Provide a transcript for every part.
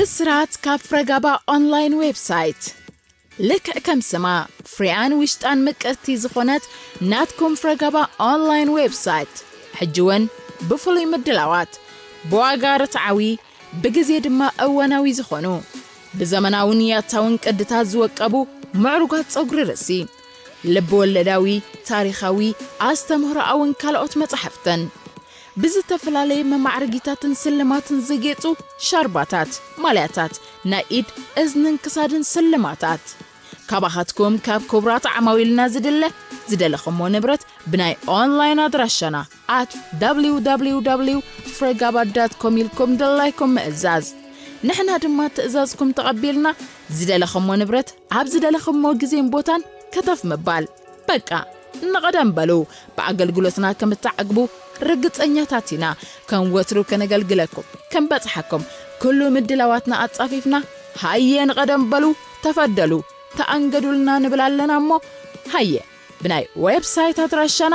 ብስራት ካብ ፍረጋባ ኦንላይን ዌብሳይት። ልክዕ ከም ስማ፣ ፍሪያን ውሽጣን ምቅርቲ ዝኾነት ናትኩም ፍረጋባ ኦንላይን ዌብሳይት፣ ሕጂ እውን ብፍሉይ ምድላዋት፣ ብዋጋ ርትዓዊ፣ ብግዜ ድማ እዋናዊ ዝኾኑ፣ ብዘመናውን ያታውን ቅድታት ዝወቀቡ ምዕሩጋት ጸጉሪ ርእሲ፣ ልብ ወለዳዊ፣ ታሪኻዊ፣ ኣስተምህሮኣውን ካልኦት መጻሕፍትን፣ ብዝተፈላለየ መማዕረጊታትን ስልማትን ዝጌጹ ሻርባታት፣ ማልያታት፣ ናይ ኢድ፣ እዝንን ክሳድን ስልማታት። ካባኻትኩም ካብ ክቡራት ዓማዊልና ዝድለ ዝደለኹሞ ንብረት ብናይ ኦንላይን ኣድራሻና at www ፍረጋባ ዳት ኮም ኢልኩም ድላይኩም ምእዛዝ። ንሕና ድማ ትእዛዝኩም ተቐቢልና ዝደለኹሞ ንብረት ኣብ ዝደለኹሞ ግዜን ቦታን ከተፍ ምባል። በቃ ንቐደም በሉ፣ ብኣገልግሎትና ከም እትዓግቡ ርግጸኛታት ኢና። ከም ወትሩ ከነገልግለኩም፣ ከም በጽሓኩም፣ ኩሉ ምድላዋትና ኣጻፊፍና፣ ሃየ ንቐደም በሉ፣ ተፈደሉ፣ ተኣንገዱልና ንብል ኣለና እሞ፣ ሃየ ብናይ ዌብሳይት ኣድራሻና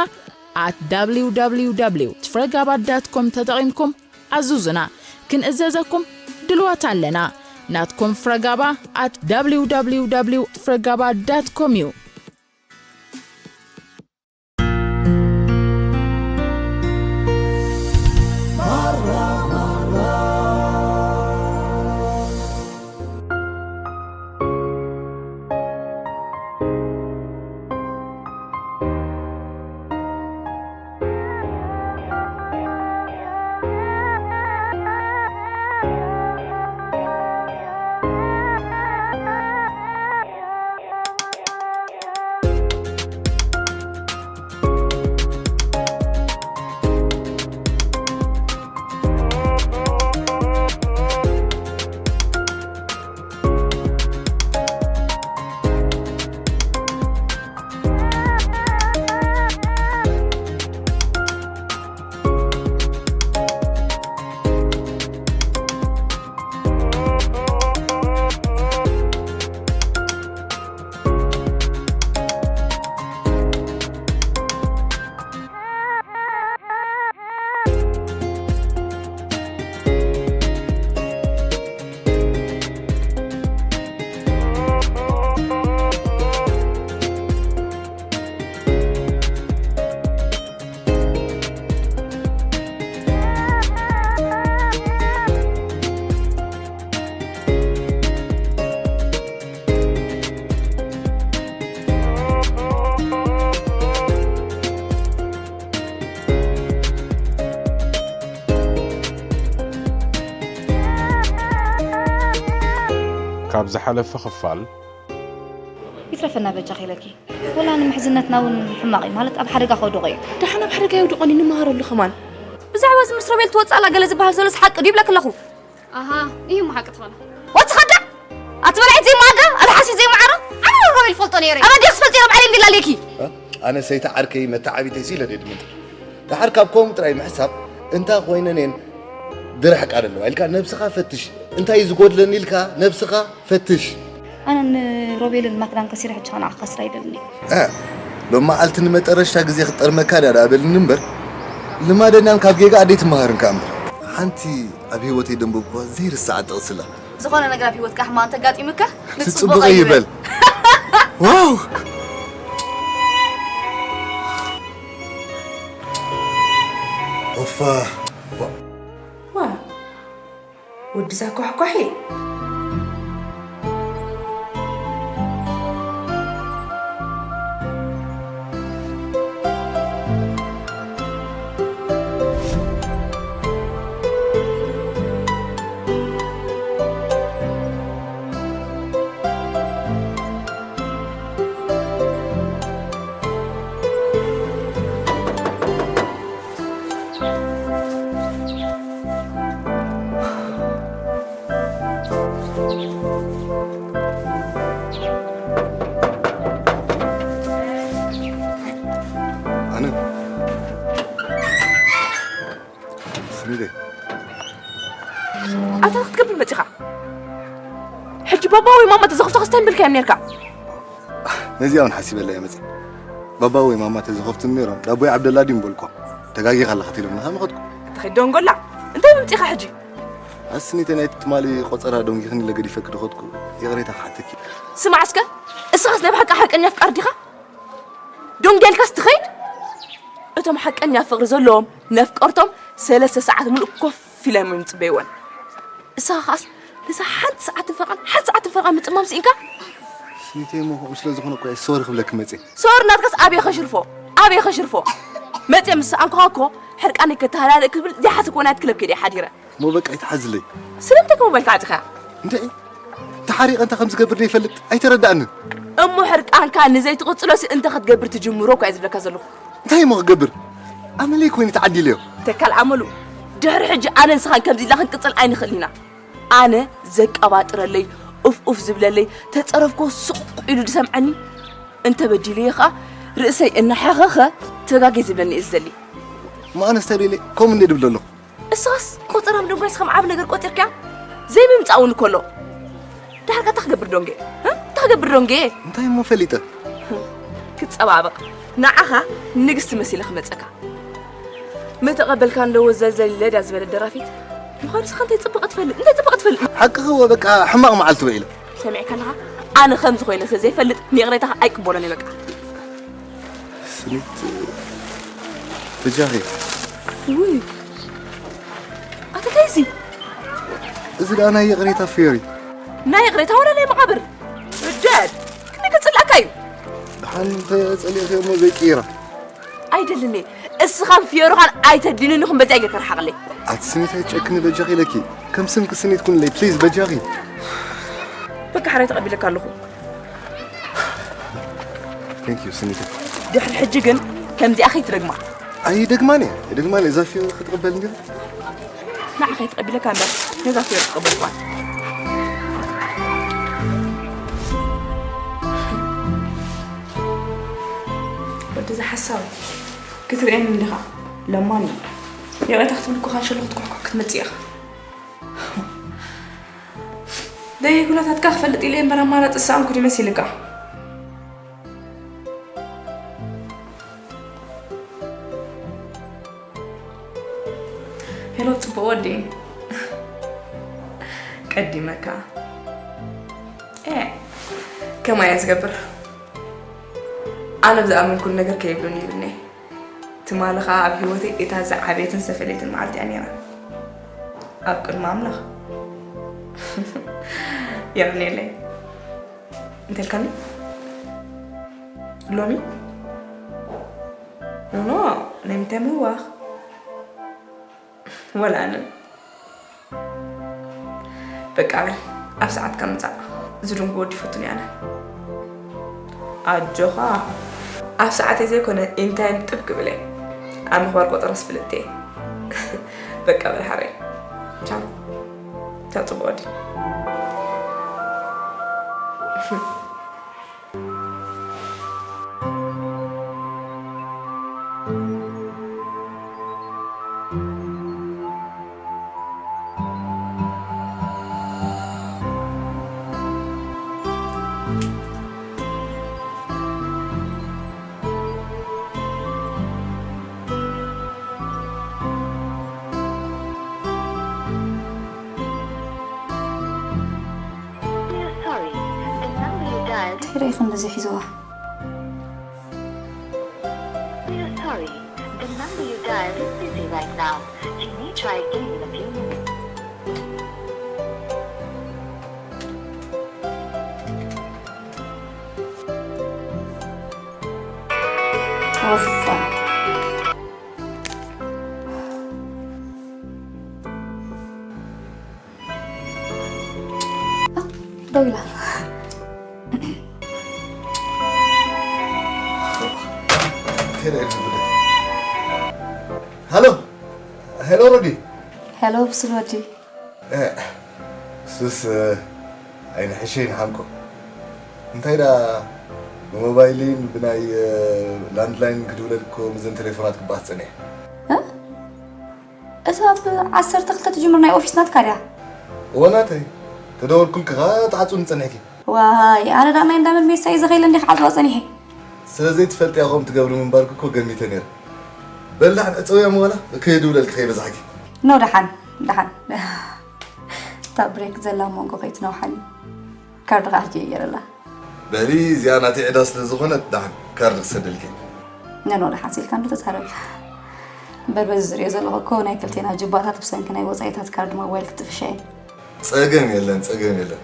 at www ፍረጋባ ዳት ኮም ተጠቒምኩም ኣዙዙና፣ ክንእዘዘኩም ድልዋት ኣለና። ናትኩም ፍረጋባ at www ፍረጋባ ዳት ኮም እዩ። ካብ ዝሓለፈ ክፋል ይትረፈና በጃኺ ኢለኪ። ወላ ንምሕዝነትና እውን ሕማቕ እዩ፣ ማለት ኣብ ሓደጋ ከውድቖ እዩ። ደሓን ኣብ ሓደጋ የውድቖኒ፣ ንመሃረሉ ከማን። ብዛዕባ እዚ ምስ ሮቤል ትወፅእ ኣላ ገለ ዝበሃል ዘሎስ ሓቂ ድዩ ይብለኪ ኣለኹ። ኣሃ፣ እዩ እሞ ሓቂ ትኾና። ወትኸዳ ኣቲ በላዒት ዘይመኣዳ፣ ኣቲ ሓሲት ዘይመዓሮ። ኣነ ሮቤል ፈልጦ ነይረ። ኣበዲያ ክስፈልጥ ነይረ፣ ባዕለይ እንዲላ ኣለኪ። እ? ኣነ ሰይቲ ዓርከይ መተዓቢተይ ሲለ ደድምንት። ደሓር ካብ ከምኡ ጥራይ ምሕሳብ እንታ ኮይነን እየን ድርሕቃ ዘለዋ ኢልካ ነብስኻ ፈትሽ። እንታይ እዩ ዝጎድለኒ ኢልካ ነብስኻ ፈትሽ። ኣነ ንሮቤልን ማክዳን ከሲረ ሕጂ ከነዓኻ ከስራ ይደልን እየ። እ፣ ሎም መዓልቲ ንመጠረሽታ ግዜ ክጠርመካ ድያ ደኣ በልኒ እምበር፣ ልማደኛን ካብ ጌጋ ኣደይ ትመሃርን ከኣ እምበር። ሓንቲ ኣብ ህይወተይ ደንበብኩዋ ዘይርሳዕ ጥቕሲ ኣላ። ዝኾነ ነገር ኣብ ህይወትካ ሕማቕ እንተጋጢሙካ፣ ንጽቡቕ ንጽቡቕ ይበል። ይበል። ዋው! ኦፋ። ዋ፣ ወዲ እዛ ኳሕኳሒ። ኣነ ስሚደይ ኣታ ክትገብር መጺኻ? ሕጂ ባባ ወይ ማማ ተዘኽፍቶ ክስታይ ምብልካዮም ነርካ። ነዚኣ እውን ሓሲበላ እየ መጺእ። ባባ ወይ ማማ ተዘኸፍቱኒ ነይሮም፣ ዳቦይ ዓብደላ ድዩ ምበልኳ? ተጋጊኻ ኣለኻ ተኢሎምኒ፣ ከኣ ምኸድኩ። እንተ ኸይድ ደንጎላ፣ እንታይ ምምጺኻ ሕጂ? ኣስኒተ ናይ ትማሊ ቆጸራ ዶንጊኽኒ ኢለ ገዲፈኪ ድኸድኩ ይቕሬታ ክሓተኪ። ስማዕ እስከ፣ እስኻስ ናይ ብሓቂ ሓቀኛ ኣፍቃሪ ዲኻ? ዶንጌልካስ ትኸይድ? እቶም ሓቀኛ ፍቕሪ ዘለዎም ነፍቀርቶም ሰለስተ ሰዓት ሙሉእ ኮፍ ኢሎም እዮም ዝጽበይወን። እስኻ ኸኣስ ነዛ ሓንቲ ሰዓት ፈቓን ሓንቲ ሰዓት ፈቓን ምጽማም ስኢንካ? ስኒተይ እሞ ከምኡ ስለ ዝኾነ እኮ እየ ሶሪ ክብለኪ መጽየ። ሶሪ ናትካስ ኣበይ ከሽርፎ? ኣበይ ከሽርፎ? መጽየ ምስ ሰኣንኩኻ እኮ ሕርቃነይ ከተሃላልእ ክብል ዘይሓሰብክዎ ናይት ክለብ ከይደ እየ ሓዲረ። እሞ በቃ ኣይትሓዝለይ። ስለምንታይ ከምኡ በልካ ዓጺኻ? እንታይ? ተሓሪቐ እንታይ ከም ዝገብር ዘይፈልጥ ኣይተረዳእንን። እሞ ሕርቃንካ ንዘይትቕጽሎሲ እንታይ ክትገብር ትጅምሮ እኮ እየ ዝብለካ ዘለኹ። እንታይ እሞ ክገብር? ኣመለይ ኮይኑ ተዓዲለዮ። ተካል ኣመሉ፣ ድሕሪ ሕጂ ኣነ ንስኻን ከምዚ ኢልና ክንቅጽል ኣይንኽእልን ኢና። ኣነ ዘቀባጥረለይ፣ ኡፍ ኡፍ ዝብለለይ፣ ተጸረፍኮ ስቕ ኢሉ ዝሰምዐኒ፣ እንተ በዲለዮ ኸኣ ርእሰይ እናሓኸኸ ተጋጌ ዝብለኒ እየ ዝደሊ። እሞ ኣነስ እንታይ ኢለ ከምኡ እንደ ድብል ኣለኹ? እስኻስ ቆጸራ ምድንጓይስ ከም ዓቢ ነገር ቆጺርካያ? ዘይምምጻእ እውን እኮ ኣሎ። ደሓር ከ እንታይ ክገብር ደንጌ? እ? እንታይ ክገብር ደንጌ? እንታይ እሞ ፈሊጠ? ክጸባበቕ። ንዓኻ ንግስቲ መሲለ ክመጸካ። ምተቐበልካ እንዶ ወዘልዘል ኢለ ድያ ዝበለት ደራፊት። ምዃኑ እስኻ እንታይ ጽቡቕ ትፈልጥ? እንታይ ጽቡቕ ትፈልጥ? ሓቅኺ እወ፣ በቃ ሕማቕ መዓልቲ ውዒለ። ሰሚዕካ ኣለኻ? ኣነ ከምዚ ኮይነ ስለ ዘይፈልጥ ንይቕሬታኻ ኣይቅበሎን እየ በቃ። ስኒት በጃኺ። ውይ፣ ኣታ እንታይ እዚ? እዚ ደኣ ናይ ይቕሬታ ፍዮሪ። ናይ ይቕሬታ ዋላ ናይ መቓብር? ደድ ክንደይ ከጽልኣካ እዩ? ደሓን እንተ ጸሊእኽዮ እሞ ዘይቅይራ። ኣይደልን እየ። እስኻን ፍዮርኻን ኣይተድልዩን ኢኹም፣ በዚኣ ጌርካ ርሓቕለይ። ኣቲ ስኒት ኣይትጨክኒ በጃኺ ኢለኪ። ከም ስምኪ ስኒት ኩንለይ ፕሊዝ በጃኺ። በቃ ሓራይ ተቐቢለካ ኣለኹ። Thank you ስኒት። ድሕሪ ሕጂ ግን ከምዚኣ ከይትደግማ። ኣይደግማን እየ፣ ኣይደግማን እየ። እዛ ፍዮሪ ክትቕበል እንዲኹ። ንዓኻ ይተቐቢለካ እምበር ነዛ ፍዮሪ ተቐበልኳ። ወዲ ዝሓሳዊ ክትርእየኒ እንዲኻ ለማኒ። ይቕሬታ ክትብል እኮ ካንሸሎ ክትኳሕኳሕ ክትመጽእ ኢኻ። ደይ ኩነታትካ ክፈልጥ ኢለ እምበር ኣማራጺ ዝሰኣንኩ ድዩ መሲልካ? ሄሎ፣ ጽቡቕ ወዲ። ቀዲመካ። ኤ፣ ከማይ እየ ዝገብር። ኣነ ብዝኣመንኩሉ ነገር ከይብሉን ይብልኒ። ትማሊ ኸኣ ኣብ ህይወተይ እታ ዝዓበየትን ዝተፈለየትን መዓልቲ እያ ነይራ። ኣብ ቅድሚ ኣምላኽ። የቕንየለይ። እንታይ ኢልካኒ? ሎሚ? ኖ፣ ኖ፣ ናይ ምንታይ ምህዋኽ? ወላ ኣነ። በቃ በል፣ ኣብ ሰዓትካ ምጻእ። ዝድንጉ ወዲ ይፈቱን እየ ኣነ። ኣጆኻ። ኣብ ሰዓተይ ዘይኮነ፣ ኢንታይም ጥብ ክብል እየ። ኣብ ምኽባር ቆጸራስ ፍልጥቲ እየ። በቃ በል ሓረይ። ቻው። ቻው ጽቡቕ ወዲ። We are sorry. The number you dialed እንታይ ደኣ ኢኹም በዚ ሒዝዋ? We are sorry. The number you dialed is busy right now. You may try again in a few minutes. ወፋ። ደው ኢላ። ሃሎ፣ ሄሎ ሮዲ። ሄሎ ብስል ወዲ። እ፣ ሱስ፣ እ፣ ኣይንሕሸይ ንሓምቆ። እንታይ ደኣ ብሞባይልን ብናይ፣ እ፣ ላንድላይን ክድውለልኮ ምዘን ቴሌፎናት ክበኣስ ጸኒሐ። እ? እታ ብ ዓሰርተ ክልተ ትጅምር ናይ ኦፊስ ናትካ ድያ? እወ ናተይ። ተደወልኩልኪ ኸኣ ትዓጽውኒ ጸኒሕኪ። ዋይ፣ ኣነ ደኣ ናይ እንዳ መድሜሳይ ዘኸይለ እንዲኻ ዓጽዋ ጸኒሐ። ስለ ዘይትፈልጥያ ከምኡ ትገብሪ ምንባርኪ እኮ ገሚተ ነይረ። በል ደሓን ዕጸውያ እሞ ዋላ ክድውለልኪ ከይበዛሕኪ። ኖ ደሓን፣ ደሓን። እታ ብሬክ ዘላ መንጎ ከይትነውሓኒ። ካርድ ኸዓ ሕጂ እየ ገይረላ። በሊ፣ እዚኣ ናተይ ዕዳ ስለ ዝኾነት፣ ደሓን ካርድ ክሰደልኪ። ነኖ፣ ደሓን ሲልካ እንዶ ተዛረብ። እምበር በዚ ዝሪኦ ዘለኹ እኮ ናይ ክልቴና ጅባታት ብሰንኪ ናይ ወጻኢታት ካርድ ሞባይል ክጥፍሻ እየን። ጸገም የለን፣ ጸገም የለን።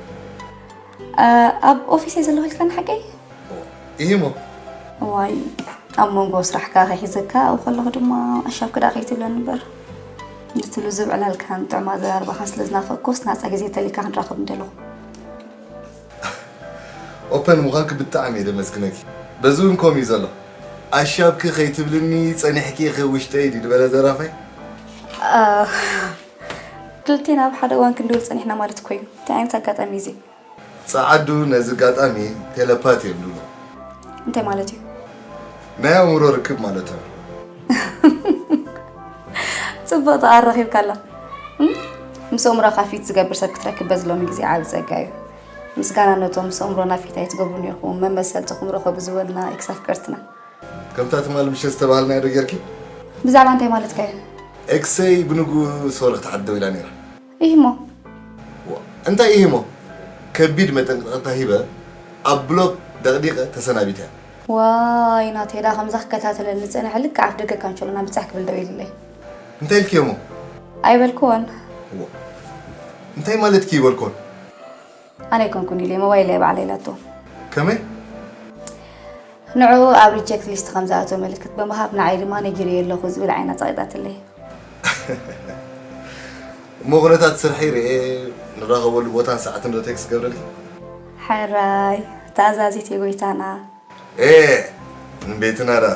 እ፣ ኣብ ኦፊስ እየ ዘለኹ ኢልካኒ ሓቀይ? ኢሂሞ። እዋይ፣ ኣብ መንጎ ስራሕካ ከይሒዘካ ኣብኡ ከለኹ ድማ ኣሻብ ክዳ ከይትብለኒ እምበር። ንትሉ ዝብዕላልካን ጥዕማ ዘራርባኻን ስለ ዝናፈቅኩስ ናጻ ግዜ ተሊካ ክንራኸብ ምደለኹ። ኦፐን ምዃንኪ ብጣዕሚ እየ ደመስግነኪ። በዚ እውን ከምኡ እዩ ዘሎ። ኣሻብኪ ከይትብልኒ ጸኒሕኪ ኢኺ ውሽጠይ ድዩ ዝበለ ዘራፋይ? እ፣ ክልቴና ኣብ ሓደ እዋን ክንድውል ጸኒሕና ማለት እኮ እዩ። እንታይ ዓይነት ኣጋጣሚ እዩ እዚ? ጸዓዱ ነዚ ኣጋጣሚ ቴሌፓቲ እዮም ዝብልዎ። እንታይ ማለት እዩ? ናይ ኣእምሮ ርክብ ማለት እዩ። ጽብቕቲ ቃል ረኺብካላ። እም? ምስ ኣእምሮኻ ፊት ዝገብር ሰብ ክትረክብ በዚ ሎሚ ግዜ ዓቢ ጸጋ እዩ። ምስጋና ነቶም ምስ ኣእምሮና ፊት ኣይትገብሩን ኢኹም፣ መመሰልትኹም ርኸቡ ዝበሉና ኤክስ ኣፍቀርትና። ከምታ ትማል ምሸት ዝተባህልናዮ ዶ ጌርኪ? ብዛዕባ እንታይ ማለትካ እዩ? ኤክሰይ ብንግኡ ሶሪ ክትሓት ደው ኢላ ነይራ። ኢሂሞ። ዋ፣ እንታይ ኢሂሞ? ከቢድ መጠንቀቕታ ሂበ፣ ኣብ ብሎክ ደቕዲቐ ተሰናቢተያ። ዋይ፣ ናተይ ደኣ ከምዛ ክከታተለኒ ዝጸንሐ ልክዕ ኣፍ ደገ ካንቸሎና ብጻሕ ክብል ደው ኢሉለይ። እንታይ ኢልክዮ እሞ? ኣይበልክዎን። ዋ፣ እንታይ ማለትኪ ኣይበልክዎን? ኣነ ኣይኮንኩን ኢለ፣ ሞባይለይ ባዕላ ኢላቶ። ከመይ? ንዕኡ ኣብ ሪጀክት ሊስት ከም ዝኣተወ ምልክት ብምሃብ፣ ንዓይ ድማ ነጊረዮ ኣለኹ ዝብል ዓይና ጸቒጣትለይ። እሞ ኩነታት ስርሐይ ርኤ፣ ንራኸበሉ ቦታን ሰዓትን ዶ ቴክስት ገብረልኪ? ሕራይ፣ ተኣዛዚት እየ ጎይታና። ኤ፣ ንቤትና ዳ።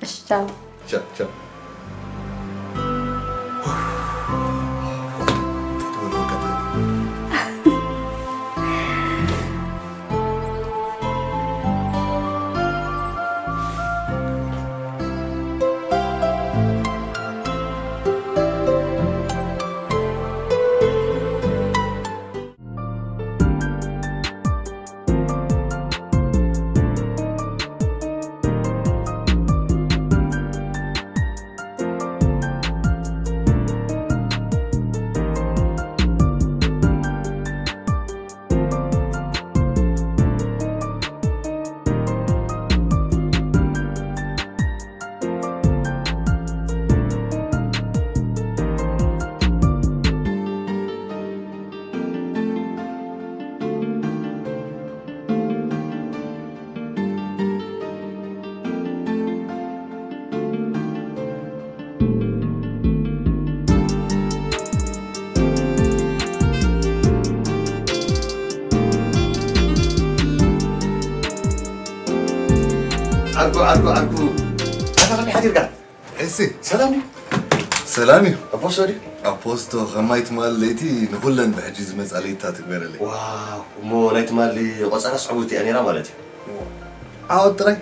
እሺ፣ ቻው። ቻው፣ ቻው። ዓርኩ፣ ዓርኩ፣ ዓርኩ። ኣታ ከመይ ሓዲርካ? እሲ። ሰላም ድዩ? ሰላም እዩ። ኣፖስቶ ድዩ? ኣፖስቶ፣ ከማይ ትማል ለይቲ ንኹለን ብሕጂ ዝመጻ ለይታ ትግበረለይ። ዋው፣ እሞ ናይ ትማል ቆጸራ ስዕቡቲ እያ ነይራ ማለት እዩ። ዓወት ጥራይ?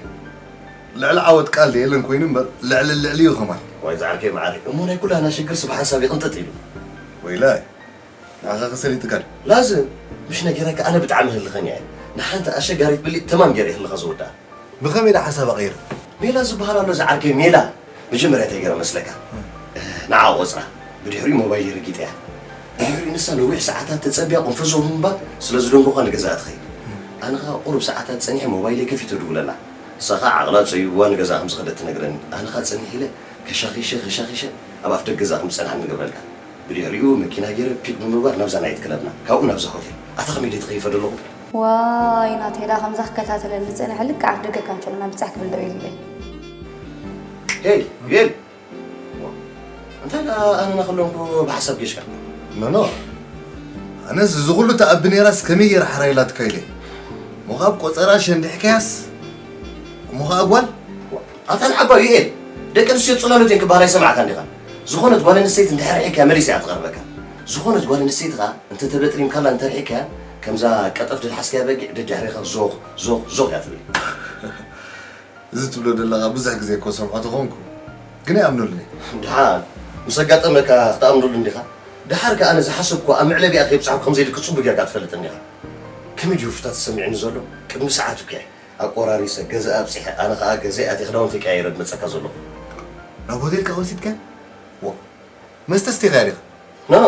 ልዕሊ ዓወት ቃል የለን ኮይኑ እምበር፣ ልዕሊ ልዕሊ እዩ ከማን። ዋይ፣ ዝዓርከይ መዓረይ። እሞ ናይ ኩላህና ሽግርስ ብሓንሳብ ይቕንጥጥ ኢሉ። ወይላይ፣ ንዓኻ ከሰሊጥካ ድዩ? ላዝም፣ ምሽ ነጊረካ ኣነ ብጣዕሚ ህልኸኛ እየ። ንሓንቲ ኣሸጋሪት ብሊጥ ተማም ገይረ እየ ህልኻ ዝወድኣ። ብኸመይ ኢላ ሓሳባ ቀይራ? ሜላ ዝበሃል ኣሎ ዝዓርከይ፣ ሜላ። መጀመርያ እንታይ ገይረ መስለካ? ንዓ ቆጽራ፣ ብድሕሪኡ ሞባይለይ ረጊጠያ። ብድሕሪኡ ንሳ ነዊሕ ሰዓታት ተጸብያ ቁንፈዞ ብምባል ስለ ዝደንጎኻ ንገዛኣ ትኸይድ። ኣነ ኸኣ ቁሩብ ሰዓታት ጸኒሐ ሞባይለይ ከፊተ ድውለላ። ንሳ ኸኣ ዓቕላ ጸቢብዋ ንገዛኣ ከም ዝኸደት ትነግረኒ። ኣነ ኸኣ ጽንሕ ኢለ ከሻኺሸ ከሻኺሸ ኣብ ኣፍ ደገ ገዛኣ ከም ዝጸንሓ ንገብረልካ። ብድሕሪኡ መኪና ገይረ ፒክ ብምባል ናብዛ ናይት ክለብና፣ ካብኡ ናብዛ ሆቴል። ኣታ ከመይ ድየ ተኸይፈ ዘለኹ? ዋይ ናተይ፣ ዳ ከምዛ ክከታተለኒ ዝጸንሐ ልክዕ ኣፍ ደገ ካንቸሎና ብጻሕ ክብል ደው ኢሉለይ። ሄይ፣ ዩኤል! እንታይ ደኣ ኣነ ናኸለንኩ ብሓሳብ ጌሽካ? ኖ፣ ኖ። ኣነስ እዚ ኩሉ ተኣቢ ነይራስ ከመይ ገይራ ሓራይ ኢላትካ ኢለ። እሞ ኸኣ ኣብ ቆጸራ ሸንዲሕካያስ? እሞ ኸኣ ጓል? ኣታ ንዓባ ዩኤል፣ ደቂ ኣንስትዮ ጽላሎት እየን ክበሃል ኣይሰማዕካን ዲኻ? ዝኾነት ጓል ኣንስተይቲ እንድሕር ርሒቕካያ መሊሳ እያ ትቐርበካ። ዝኾነት ጓል ኣንስተይቲ ኸኣ እንተ ተበጥሪምካላ እንተ ርሒቕካያ፣ ከምዛ ቀጠፍ ድልሓስካያ በጊዕ ደድሕሬኻ ዞኽ፣ ዞኽ፣ ዞኽ እያ ትብል። እዚ ትብሎ ዘለኻ ብዙሕ ግዜ እኮ ሰምዖ ተኾንኩ፣ ግን ኣይኣምነሉን እየ። ደሓን ምስ ኣጋጠመካ ክትኣምነሉ እንዲኻ? ደሓር ከኣ ኣነ ዝሓሰብኩ ኣብ መዕለቢኣ ከይብጻሕኩ ከም ዘይልክ ጽቡቕ ጌርካ ትፈልጥ እንዲኻ። ከመይ ድዩ ፍታት ተሰሚዑኒ ዘሎ? ቅድሚ ሰዓት እኮ እየ ኣቆራሪሰ፣ ገዛ ኣብጺሐ፣ ኣነ ከኣ ገዛይ ኣትየ ክዳውንተይ ቀያይረ ዝመጸካ ዘለኹ። ናብ ሆቴል ከኣ ወሲድካ? ዎ። መስተ ስቲኻ ዲኻ? ኖ ኖ፣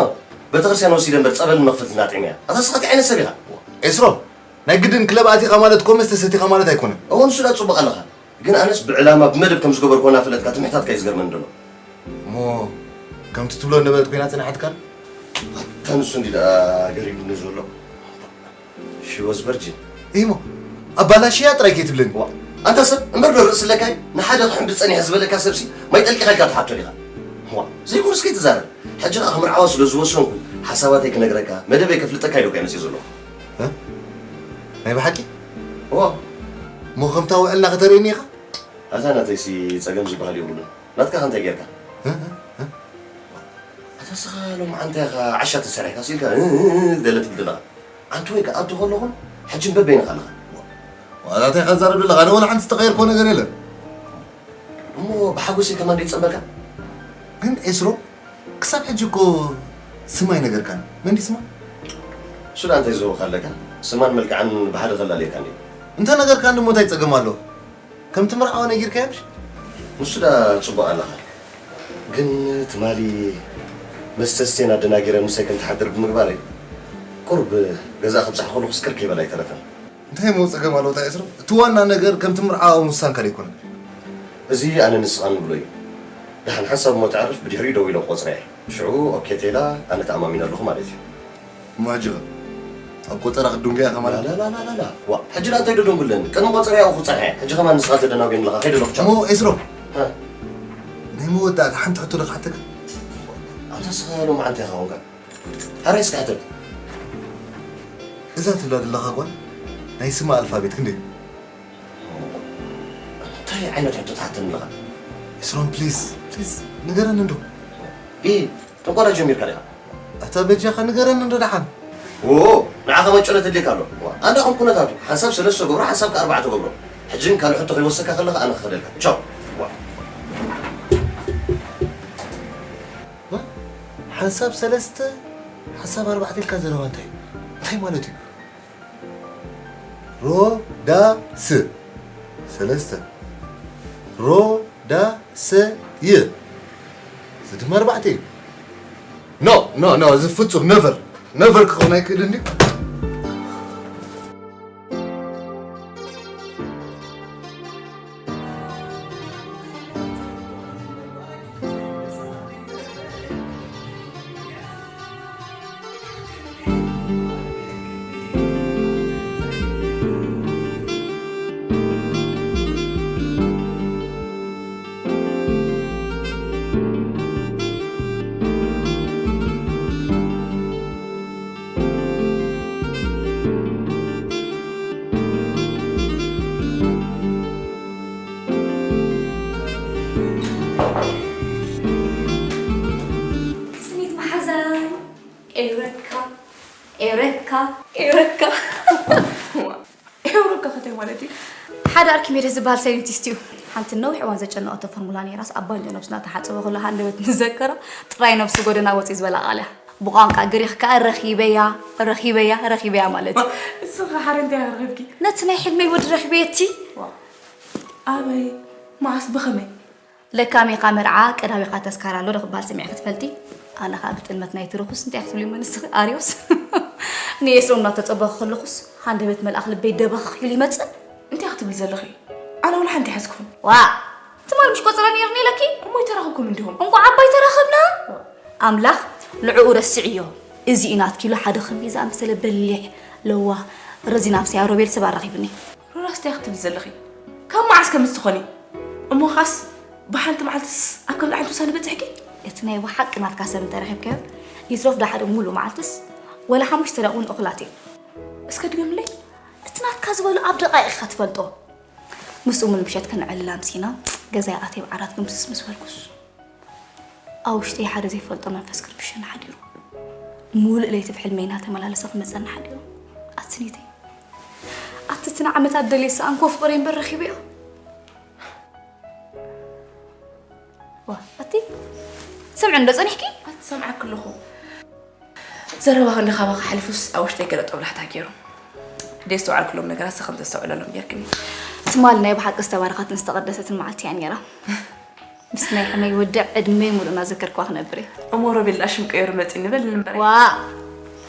ቤተክርስትያን ወሲደ እምበር ጸበል መኽፈልትና ጥዕምያ። ኣታ ስኻ እንታይ ዓይነት ሰብ ኢኻ? ኤስሮ፣ ናይ ግድን ክለብ ኣቲኻ ማለት እኮ መስተ ሰቲኻ ማለት ኣይኮነን። እወ ንሱ ዳ ጽቡቕ ኣለኻ። ግን ኣነስ ብዕላማ ብመደብ ከም ዝገበርኮ እናፈለጥካ ትምሕታትካ እዩ ዝገርመኒ ዘሎ። እሞ ከምቲ ትብሎ ነበረት ኮይና ጽንሓትካ? ኣታ ንሱ እንዲ ደኣ ገሪቡኒ ዘሎ። She was virgin። ኢሞ ኣባላሽያ ጥራይ ከይትብለኒ። ዋ ኣንታ ሰብ እምበር ዶ ርእሲ ኣለካይ? ንሓደ ክሕምብጥ ጸኒሐ ዝበለካ ሰብሲ ማይ ጠልቂኻ ኢልካ ትሓቶ ዲኻ? ዋ ዘይኮነስ ከይትዛረብ። ሕጂ ኸኣ ክምርዓዋ ስለ ዝወሰንኩ ሓሳባተይ ክነግረካ መደበይ ከፍልጠካ ኢለ እኮ እየ መጺእ ዘለኹ። እ? ናይ ብሓቂ? ዋ እሞ ከምታ ውዕልና ከተርእየኒ ኢኻ? ኣታ ናተይሲ ጸገም ዝበሃል የብሉን። ናትካ ከ እንታይ ጌርካ? እ? እ? እ? ኣታ ስኻ ሎማዓንቲ ኢኻ ዓሻ ተሰሪሕካ ሲልካ እ? እ? እ? ገለ ትብል ዘለኻ። ኣንቲ ወይ ከኣ ኣብቲ ከለኹም ሕጂ በበይንኻ ኣለኻ። ዋላ እንታይ ከዛርብ ዘለኻ? ኣነ ወላ ሓንቲ ዝተቐየርኮ ነገር የለን። እሞ ብሓጎሰይ ከማን ደይጸንበልካ? ግን ኤስሮ ክሳብ ሕጂ እኮ ስማ ኣይነገርካን። መን ድዩ ስማ? እሱ ደኣ እንታይ ዝህቦ ኣለካ? ስማን መልክዓን ብሓደ ከላልየካ እንድዩ። እንተ ነገርካኒ እሞ እንታይ ጸገም ኣለዎ? ከም ትምርዓዋ ነጊርካያ ምሽ? ንሱ ደኣ ጽቡቕ ኣለኻ። ግን ትማሊ መስተ ስቴን ኣደናጊረ ምሳይ ከም ትሓድር ብምግባረይ ቁሩብ ገዛ ክብጻሕ ከለኹስ ቅር ከይበላ ኣይተረፈን። እንታይ እሞ ጸገም ኣለዎ እንታይ እስሩ? እቲ ዋና ነገር ከም ትምርዓዋ ምውሳንካ ደይኮነ? እዚ ኣነ ንስኻ ንብሎ እዩ። ደሓን ሓንሳብ እሞ ተዕርፍ ብድሕሪኡ ደው ኢለ ክቆጽራ እየ። ሽዑ ኦኬ ቴላ ኣነ ተኣማሚነ ኣለኹ ማለት እዩ። እሞ ሕጂ ኸ ኣብ ቆጸራ ክትድንጉያ ኢኻ ማለት እዩ? ላላላላላ ዋ ሕጂ ደኣ እንታይ ዶ ደንጉለኒ? ቅድሚ ቆጸራ ያው ክጸንሐ ሕጂ ከማን ንስኻ ተደናጉየኒ ኣለኻ ከይደ ኣለኹ ቻው። እሞ ኤስሮ እ። ናይ መወዳእታ ሓንቲ ሕቶ ዶ ክሓተካ? ኣንታ ስኻ ሎማዓንቲ ኢኻ ኾንካ። ሓራይ እስኪ ሕተት። እዛ ትብላ ዘለኻ ጓል ናይ ስማ ኣልፋቤት ክንደይ እዩ? እንታይ ዓይነት ሕቶ ትሓተኒ ኣለኻ? ኤስሮም ፕሊዝ ፕሊዝ ንገረኒ እንዶ። ኢ ጠንቆራ ጀሚርካ ዲኻ? ኣታ በጃኻ ንገረኒ እንዶ ደሓን። ዎ ንዓኻ መጨረቲ ድሌካ ኣሎ። ኣንዳ ከም ኩነታቱ ሓንሳብ ሰለስተ ገብሮ ሓንሳብ ከኣ ኣርባዕተ ገብሮ። ሕጂ ግን ካልእ ሕቶ ከይወሰካ ከለኻ ኣነ ክኸደልካ። ቻው። ዋ። ሓንሳብ ሰለስተ ሓንሳብ ኣርባዕተ ኢልካ ዘረባ እንታይ እንታይ ማለት እዩ? ሮዳስ ሰለስተ ሮዳሰይ ዝድመር ኣርባዕተ እዩ። ኖ ኖ ኖ እዚ ፍጹም ነቨር ነቨር ክኸውን ኣይክእልን ድዩ? ስኒት መሓዛይ ኤውረካ ኤውረካ ኤውረካ ኤውረካ ከታይ ማለት እዩ ሓደ ኣርኪሜደስ ዝበሃል ሳይንቲስት እዩ ሓንቲ ነዊሕ እዋን ዘጨነቐቶ ፎርሙላ ነይራስ ኣብ ባንጆ ነብሱ እናተሓፀበ ከሎ ሃንደበት ምስ ዘከሮ ጥራይ ነብሱ ጎደና ወፂኡ ዝበላ ቃል እያ ብቋንቋ ግሪኽ ከዓ ረኺበያ ረኺበያ ረኺበያ ማለት እዩ እስኻ ሓደ እንታይ ረኺብኪ ነቲ ናይ ሕልመይ ወዲ ረኺበየቲ ኣበይ መዓስ ብኸመይ ለካሜኻ መርዓ ቀዳሜኻ ተስካር ኣሎ ዶ ክበሃል ሰሚዕኪ ትፈልጢ? ኣነ ኸኣ ብጥልመት ናይቲ ርኹስ እንታይ ክትብልዩ እሞ ንስኺ ኣርዮስ ንኤስሮም እናተጸበኹ ከለኹስ ሃንደበት መልኣኽ ልበይ ደበኽ ኢሉ ይመጽእ። እንታይ ክትብሊ ዘለኺ? ኣነ ወላ ሓንቲ ኣይሓዝኩን። ዋእ! ትማል ምሽ ቆጸራ ኔርኒ ኢለኪ? እሞ ኣይተራኸብኩም እንዲኹም። እንቋዕ ኣባ ኣይተራኸብና። ኣምላኽ ንዕኡ ረስዕዮ። እዚ እዩ ናትኪ ኢሉ ሓደ ኸምዚ ዝኣመሰለ በሊሕ፣ ለዋህ፣ ረዚን ኣምሳያ ሮቤል ሰብ ኣራኺቡኒ። ሮዳስ እንታይ ክትብሊ ዘለኺ? ካብ መዓስ ከምዚ ትኾኒ? እሞ ኸኣስ ብሓንቲ መዓልትስ ኣብ ከምዚ ዓይነት ውሳነ በጺሕኪ? እቲ ናይ ብሓቂ ናትካ ሰብ እንተረኺብካዮ ይትረፍ ደሓር ሙሉእ መዓልትስ ወላ ሓሙሽተ ደቂቕ እውን እኹላት እዮም። እስከ ድገምለይ። እቲ ናትካ ዝበሎ ኣብ ደቓይቕ ኢኻ ትፈልጦ። ምስኡ ሙሉእ ምሸት ከነዕልል ኣምሲና ገዛይ ኣትየ ኣብ ዓራት ግምስስ ምስ በልኩስ ኣብ ውሽጠይ ሓደ ዘይፈልጦ መንፈስ ክርብሸኒ ሓዲሩ። ሙሉእ ለይቲ ብሕልመይ እናተመላለሰ ክመጸኒ ሓዲሩ። ኣቲ ስኒተይ፣ ኣቲ እቲ ንዓመታት ደልየ ዝሰኣንክዎ ፍቕረይ እምበር ረኺበዮ። ዋ፣ ኣቲ ትሰምዕኒ ዶ ጸኒሕኪ? ኣቲ ሰምዓኪ ኣለኹ። ዘረባ ክንዲ ካባኺ ሓሊፉስ ኣብ ውሽጠይ ገለ ጦብላሕታ ገይሩ። ደይስተውዓልኩሎም ነገራት ስኺ ከም ተስተውዕለሎም ጌርክኒ። ትማሊ ናይ ብሓቂ ዝተባረኸትን ዝተቐደሰትን መዓልቲ እያ ነይራ። ምስ ናይ ሕመይ ወድዕ ዕድመይ ሙሉእ እናዘከርክዋ ክነብር እየ። እሞ ሮቤል ደኣ ሽም ቀይሩ መጺኒ በል ንበረ። ዋ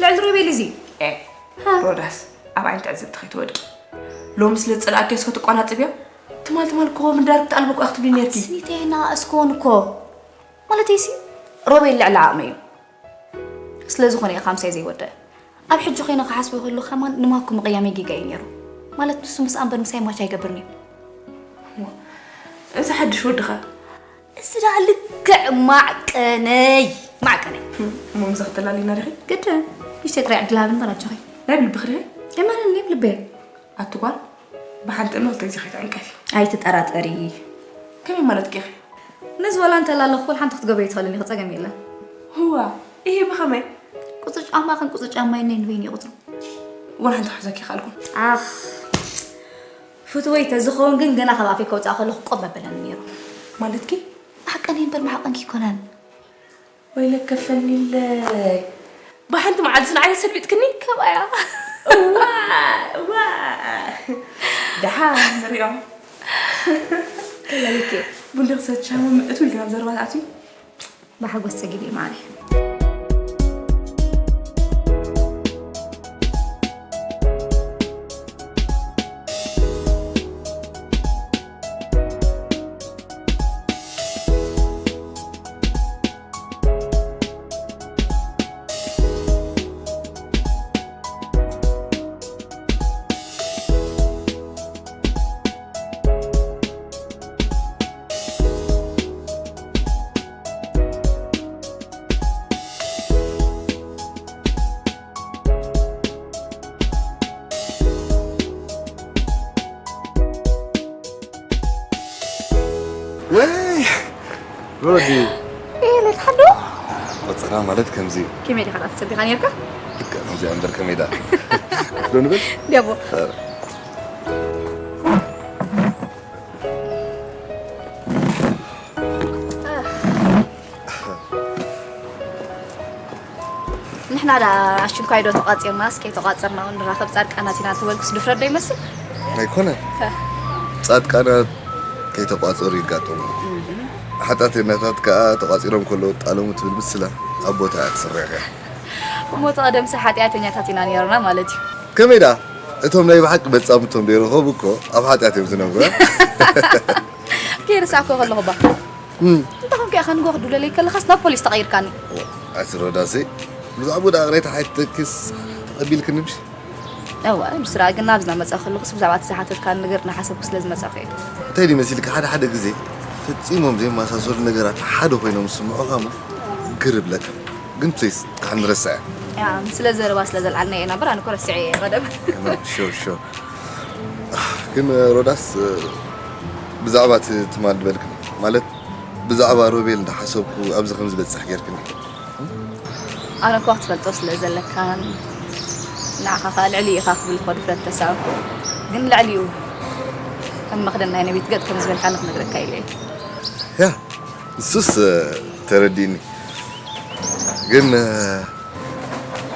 ልዕሊ ሮቤል እዚ ኤ ሮዳስ፣ ኣብ ዓይኒ ትዕዝብቲ ከይትወድቂ። ሎሚ ስለ ዝጸላእክዮስ ክትቋናጽብዮ? ትማል ትማል እኮ ምዳር ክትኣልቦ እኮ ክትብሊ ነርኪ። ስኒተይና እስኮን እኮ ማለተይሲ ሮቤል ልዕሊ ዓቕሚ እዩ። ስለ ዝኾነ እየ ካምሳይ ዘይወደአ። ኣብ ሕጂ ኮይነ ክሓስቦ ከሎ ከማን ንማኩ ምቕያመይ ጌጋ እዩ ነይሩ። ማለት ንሱ ምስኣ እምበር ምሳይ ማች ኣይገብርን እዩ። እዚ ሓድሽ ወድኻ እዚ ደኣ ልክዕ ማዕቀነይ ማዕቀነይ። እሞ ምዛ ክትላሊና ዲኺ? ግድን ንሽተይ ጥራይ ዕድል ሃብኒ በላጆኺ። ናይ ብልብኺ ዲኺ? የመንን ናይ ብልበይ። ኣቲ ጓል ብሓንቲ እምኒ ክልተ ግዜ ከይትዕንቀፊ። ኣይትጠራጠሪ። ከመይ ማለት ጌኺ? ነዚ ዋላ እንተላለኹ ሓንቲ ክትገብሪ ይትኽእልን ኢኺ፣ ጸገም የለን። ህዋ ይሄ ብኸመይ? ቁጽሪ ጫማ ከም ቁጽሪ ጫማ ይነይ ንበይን ይቑጽሩ። ወላ ሓንቲ ክሕዘኪ ይኽኣልኩ። ኣኽ ፍትወይ ተዝኸውን ግን ገና ካብ ኣፈይ ከውፅኣ ከለኹ ቆብ መበለኒ ነይሩ። ማለትኪ? ማሕቀኒ እምበር ማሕቀንኪ ይኮነን። ወይለከ ፈኒለይ ብሓንቲ መዓልቲ ንዓይ ሰልቢጥክኒ ከምኣያ እዋ እዋ ደሓን ንሪኦ ተላልኬ ቡንዲ ክሰትሻ እቱ ኢልካ ናብ ዘረባ ትኣትዩ ብሓጎስ ፀጊብ እየ ማዕረ። ወይ ሮዲ ኢለ ሓዶ ቆፀራ ማለት ከምዚ እዩ። ከመይ ዲኻ ትሰቢኻ ነርካ? ልክዕ ከምዚኣ እምበር ከመይ ደኣ ዶ ንብል? ዲያቦ ንሕና ዳ ኣሽንኳይ ዶ ተቋፂርናስ ከይተቋፀርና እውን ንራኸብ ፃድቃናት ኢና ትበልኩስ ድፍረት ዶ ይመስል? ኣይኮነ ፃድቃናት ከይተቋፀሩ ይጋጠሙ ሓጣቴናታት ከዓ ተቋፂሮም ከለዉ ጣለሙ ትብል ምስላ ኣብ ቦታ ክትስረሕ እያ እሞ ተቐደምሲ ሓጢኣተኛታት ኢና ነይርና ማለት እዩ ከመይ ደኣ እቶም ናይ ብሓቂ በጻምቶም ደይረኸቡ እኮ ኣብ ሓጢኣት እዮም ዝነብሩ ከይርሳዕኮ ከለኹ ባ እንተኾንከ ኢኻ ንጎ ክድውለለይ ከለኻስ ናብ ፖሊስ ተቐይርካኒ ኣቲ ሮዳሰይ ብዛዕባኡ ደኣ ቅሬታ ሓይትተኪስ ተቐቢልክኒ ምሽ እወ ምስራ ግን ናብዚ ናመፃ ከለኹስ ብዛዕባ እቲ ዝሓተትካኒ ነገር እናሓሰብኩ ስለ ዝመፃኹ እየ እንታይ ድዩ መሲልካ ሓደ ሓደ ግዜ ፈጺሞም ዘይመሳሰሉ ነገራት ሓደ ኮይኖም ዝስምዑኻ እሞ ግር ይብለካ ግን ፕሊስ ደሓን ንረስዐ ስለ ዘረባ ስለ ዘልዓልና እየ ናበር ኣነ ኮ ረስዐ እየ ቀደም ሹር ሹር ግን ሮዳስ ብዛዕባ እቲ ትማል ዝበልክኒ ማለት ብዛዕባ ሮቤል እንዳሓሰብኩ ኣብዚ ከም ዝበፅሕ ጌርክኒ ኣነ እኳ ክትፈልጦ ስለ ዘለካን ንዓኻ ከዓ ልዕሊ ኢኻ ክብል እኮ ድፍረት ተሳእኩ ግን ልዕሊኡ ከም መኽደን ናይ ነቢት ገጥ ከም ዝበልካኒ ክነግረካ ኢለ እየ ያ ንሱስ ተረዲኒ ግን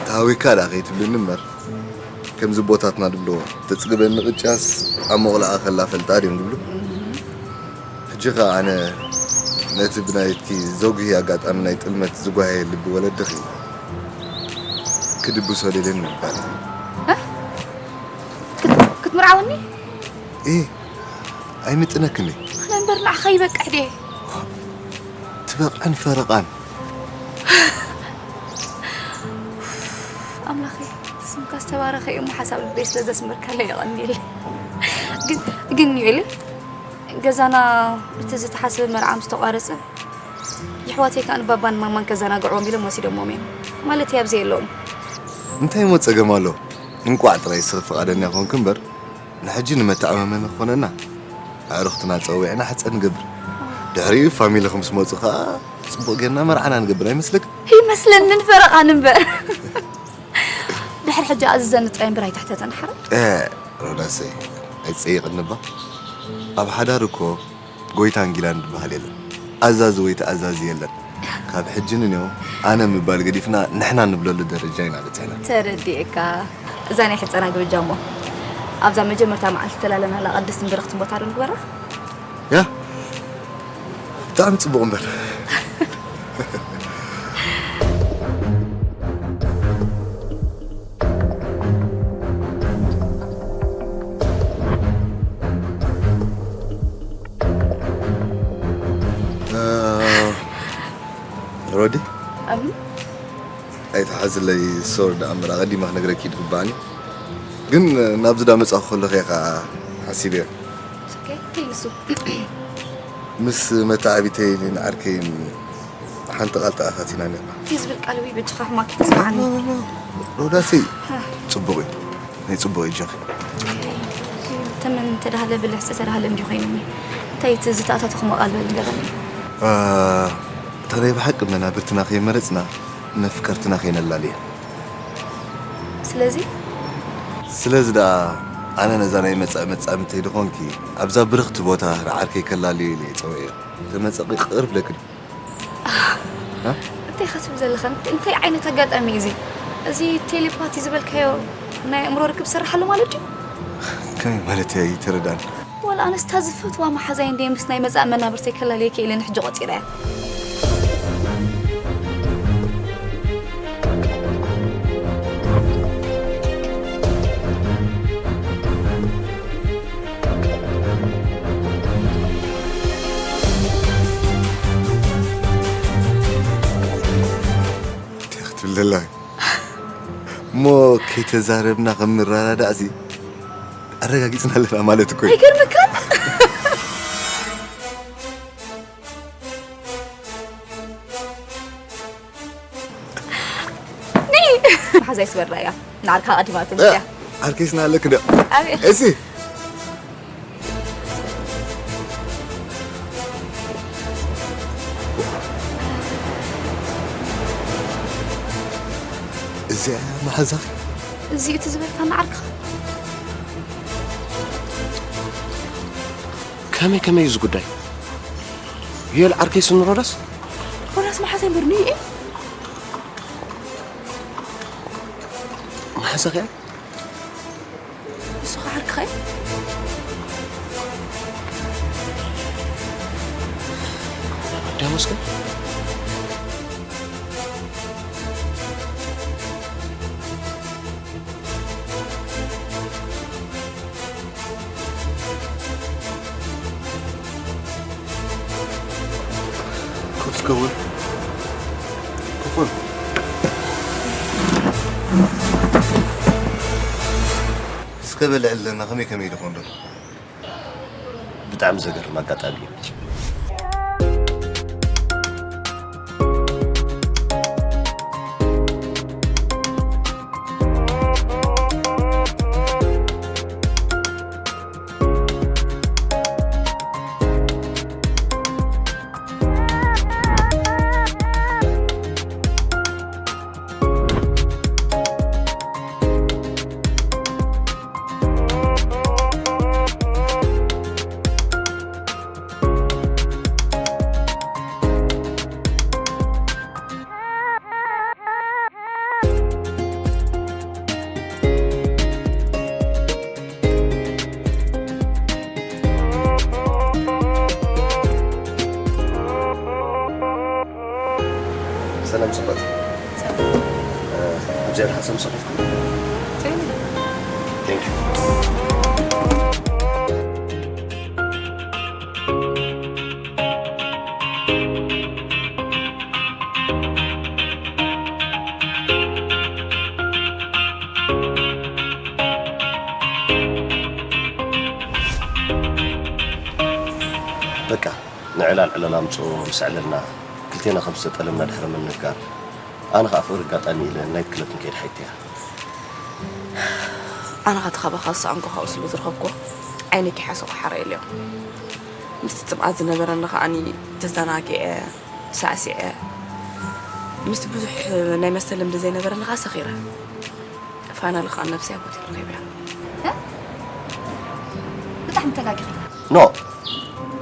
ታዊካ ዳ ከይትብልኒ እምበር ከምዚ ቦታትና ድብሎ ተፅግበኒ ቅጫስ ኣብ መቑላኣ ከላ ፈልጣ ድዮም ድብሉ ሕጂ ኸ ኣነ ነቲ ብናይትኪ ዘጉሂ ኣጋጣሚ ናይ ጥልመት ዝጓሃየ ልቢ ወለድኺ ክድብሶ ደልየኒ ምባል ክትምርዓወኒ እ ኣይምጥነክን ኣነ እምበር ንዓኻ ይበቅሕ ድየ ትበቕዕን ፈረቓን ኣምላኸይ ስምካ ዝተባረኸ እዩ እሞ ሓሳብ ልበይ ስለ ዘስመርካለይ የቐንየለይ ግን ግን ዩኤል ገዛና እቲ ዝተሓሰበ መርዓ ምስ ተቋረፀ የሕዋተይ ከዓ ንባባን ማማን ከዘናግዕዎም ኢሎም ወሲዶሞም እዮም ማለት እዩ ኣብዚ የለውን እንታይ እሞ ፀገም ኣሎ እንቋዕ ጥራይ ስኺ ፍቓደኛ ኮንኪ እምበር ንሕጂ ንመተዓማመኒ ክኾነና ኣዕሩኽትና ጸዊዕና ሕጸ ንገብር ድሕሪኡ ፋሚልኺ ምስ መጹ ከኣ ጽቡቕ ጌርና መርዓና ንገብር ኣይመስልክ? ይመስለንን ፈረቓን እምበር ድሕሪ ሕጂ ኣዝዘኒ ጥራይ እምበር ኣይትሕተተን ሓራይ። ሮዳሰይ ኣይትጸይቕኒ እባ ኣብ ሓዳር እኮ ጎይታን ጊላን ዝበሃል የለን። ኣዛዚ ወይ ተኣዛዚ የለን። ካብ ሕጂ ንኔው ኣነ ምባል ገዲፍና ንሕና ንብለሉ ደረጃ ኢና በጺሕና። ተረዲኤካ። እዛ ናይ ሕጸና ግብጃ እሞ ኣብዛ መጀመርታ መዓልቲ ዝተላለናላ ቅድስትን ብርኽትን ቦታ ዶ ንግበራ? ያ ብጣዕሚ ጽቡቕ እምበር። እ፣ ሮዲ? ኣም? ኣይትሓዝለይ፣ ሶሪ፣ ደኣ እምበር ኣቐዲማ ክነግረኪ እዩ ዝግባኣኒ። ግን ናብዚ ዳ መጻኹ ከለኹ እየ ኸኣ ሓሲበዮ። ኦኬ፣ እንታይ ንሱ? ምስ መተዓቢተይን ዓርከይን ሓንቲ ቃል ተኣታቲና ኔርና። እቲ ዝብል ቃል ወይ በጃኻ ሕማቕ ተስማዓኒ። ሮዳሰይ፣ ጽቡቕ እዩ። ናይ ጽቡቕ እዩ፣ ጆኺ። ተመን ተዳህለ ብልሕ ዝተዳህለ እንዲዩ ኮይኑኒ። እንታይ እቲ ዝተኣታተኹሞ ቃል በል ንገረኒ። አ፣ እታ ናይ ብሓቂ መናብርትና ከይመረጽና መፍቀርትና ከይነላልያ። ስለዚ? ስለዚ ደኣ ኣነ ነዛ ናይ መጻኢ መጻምተይ ድኾንኪ ኣብዛ ብርኽቲ ቦታ ንዓርከይ ከላልዮ ኢለ እየ ጸውዐዮ። ተመጸቂ ቅር ብለኪ ድዩ? እ? እንታይ ኢኻ ትብል ዘለኻ? እንታይ ዓይነት ኣጋጣሚ እዩ እዚ? እዚ ቴሌፓቲ ዝበልካዮ ናይ ኣእምሮ ርክብ ዝሰርሕ ኣሎ ማለት ድዩ? ከመይ ማለት እያ? ኣይተረድኣን። ዋላ ኣነስ እታ ዝፈትዋ መሓዛይ እንድየ ምስ ናይ መጻኢ መናብርተይ ከላልየ ክኢለ ንሕጂ ቆጺረያ። እንታይ ክትብል ደላ? እሞ ከይተዛረብና ከም ንረዳዳእ እዚ ኣረጋጊጽና ኣለና ማለት እኮ እዩ። ኣይገርመካን? ነይ! መሓዛይ ስበራ እያ። ንዓርካ ቀዲማ ትምጽያ። ዓርከይስ ናሃለክ እንድያ። ኣቤት። እሲ። እዚኣ እያ መሓዛኺ? እዚ እቲ ዝበልካኒ ዓርክኻ? ከመይ ከመይ እዩ እዚ ጉዳይ? ዮኤል ዓርከይ ስኒ ሮዳስ? ሮዳስ መሓዛይ እምበር ንዩ እየ። መሓዛኺ እያ? ንሱ ኸዓ ዓርክኻ እዩ። ዳሞስ ከ? ኮፍ እስከ በል። ኮፍ በል። እስከ በልዕ ኣለና፣ ከመይ ከመይ ድኾን ዶ? ብጣዕሚ ዘገርም ኣጋጣሚ እዩ። ሰላም ጽቡቅ። ኣብዚኣ ሓሳብ ሰፈፍኩ። Thank you. በቃ ንዕላል ዕላል ኣምጽኦ ምስ ኣዕለልና ክልቴና ከም ዝተጠለምና ድሕሪ ምንጋር፣ ኣነ ኸኣ ፍቕሪ ኣጋጣሚ ኢለ ናይት ክለብ ክንከይድ ሓይተያ። ኣነ ኸኣ እቲ ኻባኻ ዝሰኣንኩ ካብኡ ስለ ዝረኸብኩ ዓይነይ ከይሓሰኹ ሓረየለዮ። ምስቲ ጽምኣት ዝነበረኒ ኸኣኒ ተዘናጊዐ፣ ሳዕሲዐ። ምስቲ ብዙሕ ናይ መስተ ልምዲ ዘይነበረኒ ኸኣ ሰኺረ። ፋይናሊ ኸኣ ነብሰይ ኣብ ሆቴል ረኺበያ። እ? ብጣዕሚ ተጋጊኺ። ኖ፣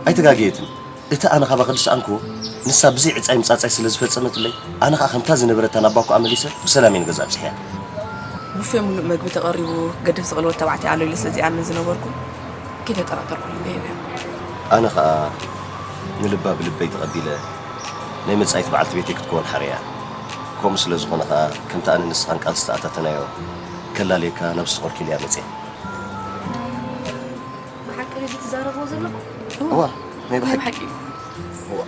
ኣይተጋገየትን። እቲ ኣነ ካባኺ ዝሰኣንክዎ፣ ንሳ ብዘይ ዕጻይ ምጻጻይ ስለ ዝፈጸመትለይ፣ ኣነ ኸኣ ከምታ ዝነበረታ ናባኩ ኣመሊሰ ብሰላም እየ ንገዛ ኣብጽሐያ። ቡፌ ምሉእ መግቢ ተቐሪቡ፣ ገደብ ዝቕልወት ተባዕታይ ኣሎ ኢለ ስለ ዘይኣምን ዝነበርኩ፣ ከይተጠራጠርኩ ልበይ ሂበያ። ኣነ ኸኣ ንልባ ብልበይ ተቐቢለ ናይ መጻኢት በዓልቲ ቤተይ ክትከውን ሓርያ። ከምኡ ስለ ዝኾነ ኸኣ ከምቲ ኣነ ንስኻን ቃል ዝተኣታተናዮ ከላልየካ ናብ ስኾርኪል እያ መጽየ። ብሓቂ ድዩ ትዛረብዎ ዘለኹ? እዋ ናይ ብሓቂ ብሓቂ እዩ። እዋ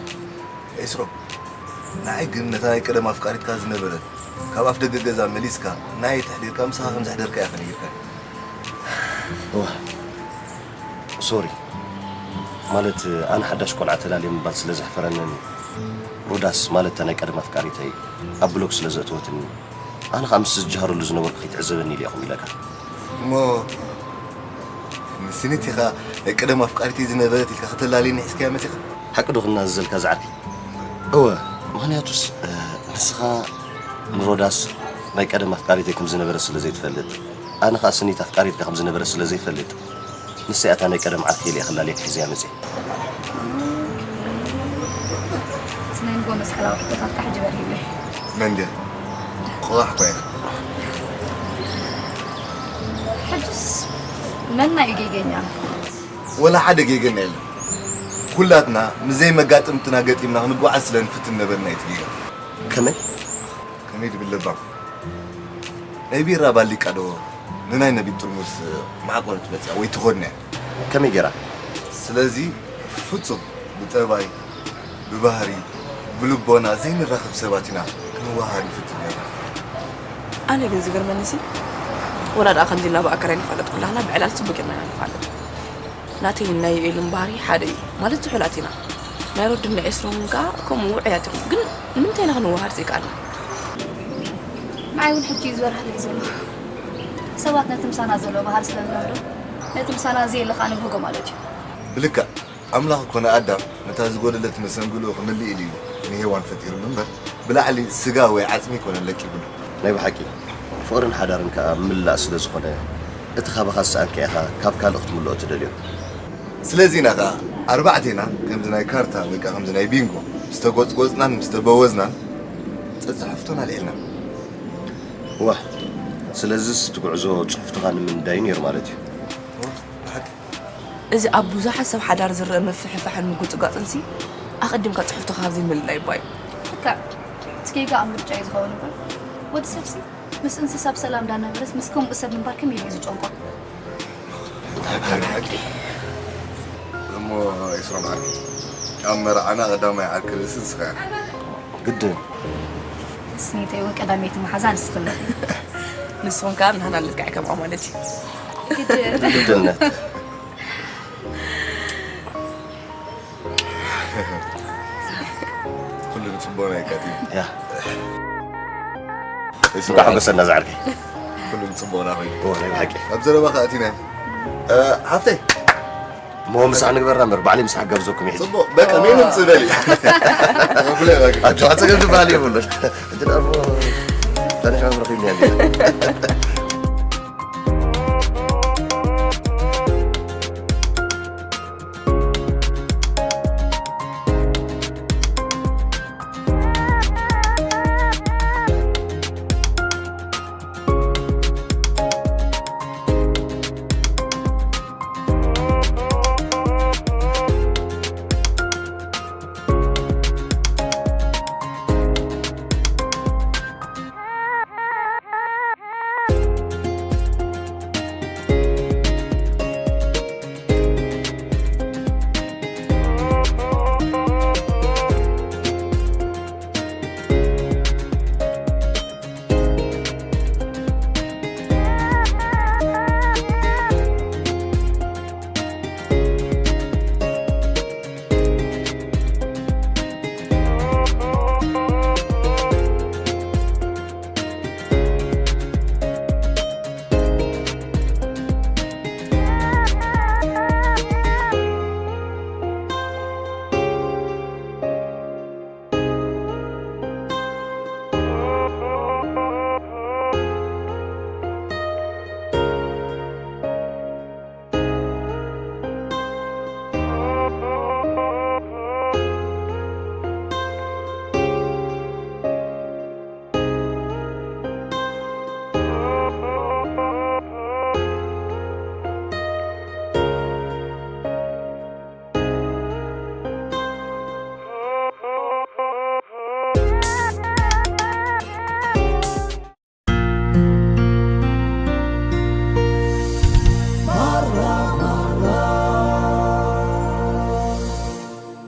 ኤስሮ፣ ንዓይ ግን ነታ ናይ ቀደም ኣፍቃሪትካ ዝነበረት ካብ ኣፍ ደገ ገዛ መሊስካ ናይ ተሕዲርካ ምሳኻ ከም ዘሕደርካ እያ ከነጊርካ። እዋ ሶሪ። ማለት ኣነ ሓዳሽ ቆልዓ ተላልየ ምባል ስለ ዘሕፈረንን ሮዳስ ማለት እታ ናይ ቀደም ኣፍቃሪተይ ኣብ ብሎክ ስለ ዘእተወትኒ ኣነ ከዓ ምስ ዝጀሃረሉ ዝነበርኩ ከይትዕዘበኒ ኢለ ኢኹም ኢለካ። እሞ ንስኒት ኢኻ ናይ ቀደም ኣፍቃሪተይ ዝነበረት ኢልካ ከተላልየኒ ሒዝካያ መፂኻ? ሓቂ ዶ ክናዘዘልካ ዝዓርከይ? እወ፣ ምኽንያቱስ እ፣ ንስኻ ንሮዳስ ናይ ቀደም ኣፍቃሪተይ ከም ዝነበረ ስለ ዘይትፈልጥ ኣነ ከዓ ስኒት ኣፍቃሪትካ ከም ዝነበረ ስለ ዘይፈልጥ ንሰይ ኣታ ናይ ቀደም ዓርኪ ኢለ ክላልየካ ሒዘያ መፅየ። ስነ ንጎ መስቀላዊ ሕቶታትካ ሕጂ በሪህለይ። መንገ ቆራሕ ኮይና ሕጅስ መና እዩ ጌገኛ? ወላ ሓደ ጌገና የለን። ኩላትና ምስ ዘይመጋጥምትና ገጢምና ክንጓዓዝ ስለ ንፍትን ነበርና እዩ እቲ ጌጋ። ከመይ? ከመይ ድብል ለባም ናይ ቢራ ባሊቃ ዶ ንናይ ነቢት ጥርሙስ ማዕቆር ትመፅያ ወይ ትኾድና እያ። ከመይ ገይራ? ስለዚ ፍጹም ብጠባይ ብባህሪ ብልቦና ዘይንራኸብ ሰባት ኢና ክንወሃሃድ ንፍትን ነርና። ኣነ ግን ዝገርመኒ ሲ ወላ ደኣ ከምዚ ኢልና ብኣካል ኣይንፋለጥ ኩላህና ብዕላል ጽቡቅ ጌርና ኢና ንፋለጥ። ናተይን ናይ ዮኤልን ባህሪ ሓደ እዩ ማለት ዝሑላት ኢና። ናይ ሮድን ናይ ኤስሮምን ከኣ ከምኡ ውዑያት ኢኹም። ግን ንምንታይ ኢና ክንወሃሃድ ዘይከኣልና? ንዓይ እውን ሕጂ እዩ ዝበርሃለይ ዘሎ። ሰባት ነቲ ምሳና ዘሎ ባህሪ ስለ ንለምዶ ነቲ ምሳና ዘየለ ከኣ ንብህጎ ማለት እዩ። ብልክዕ ኣምላኽ እኮ ንኣዳም ነታ ዝጎደለት መሰንግልኡ ክምልእ ኢሉ እዩ ንሄዋን ፈጢሩሉ እምበር ብላዕሊ ስጋ ወይ ዓጽሚ ኣይኮነን ለቂቡሉ። ናይ ብሓቂ ፍቕርን ሓዳርን ከኣ ምምላእ ስለ ዝኾነ እቲ ካባኻ ዝሰኣንካ ኢኻ ካብ ካልእ ክትምልኦ ትደልዮ። ስለዚ ኢና ከኣ ኣርባዕቴና ከምዚ ናይ ካርታ ወይ ከኣ ከምዚ ናይ ቢንጎ ምስ ተጎጽጎጽናን ምስ ተበወዝናን ጽጽሕፍቶና ኣልዒልና። ዋህ ስለዝስ እቲ ጉዕዞ ጽሑፍትኻ ንምንዳይ ነይሩ ማለት እዩ። ብሓቂ እዚ ኣብ ብዙሓት ሰብ ሓዳር ዝረአ ምፍሕፋሕን ምጉጽጓጽንሲ ኣቐዲምካ ጽሑፍትኻ ካብ ዘይምልላይ እባ እዩ። ልክዕ እቲ ጌጋ ኣብ ምርጫ እዩ ዝኸውን እምበር ወዲ ሰብሲ ምስ እንስሳ ብሰላም እንዳነበረስ ምስ ከምኡ ሰብ ምንባር ከመይ ኢሉ እዩ ዝጨንቆ? እሞ ኤስሮም ዓርከይ ኣብ መርዓና ቀዳማይ ዓርኪ ርእሲ ንስኻ ኢኻ። ግድን ስኒተይ እውን ቀዳመይቲ መሓዛ ንስኽን ኢኺ። ንስኹም ከኣ ናህና ልክዕ ከምኣ ማለት እዩ። ግድን ግድነት ኩሉ ንጽቡቕና የጋጥም። ያ እንኳዕ ሓጎሰና ዝዓርከይ። ኩሉ ንጽቡቕና ኮይኑ እዎ ናይ ብሓቂ ኣብ ዘረባኻ ኣቲና። እ፣ ሓፍተይ እሞ ምሳሕ ንግበራ እምበር ባዕለይ ምሳሕ ጋብዘኩም ይሕጂ። ጽቡቕ በቃ ሜኑ ጽበሊ። ኣጆኻ ጸገም ዝበሃል የብሉን። እንተ ደኣ እሞ ጸኒሕና ንረኺብና ኢና።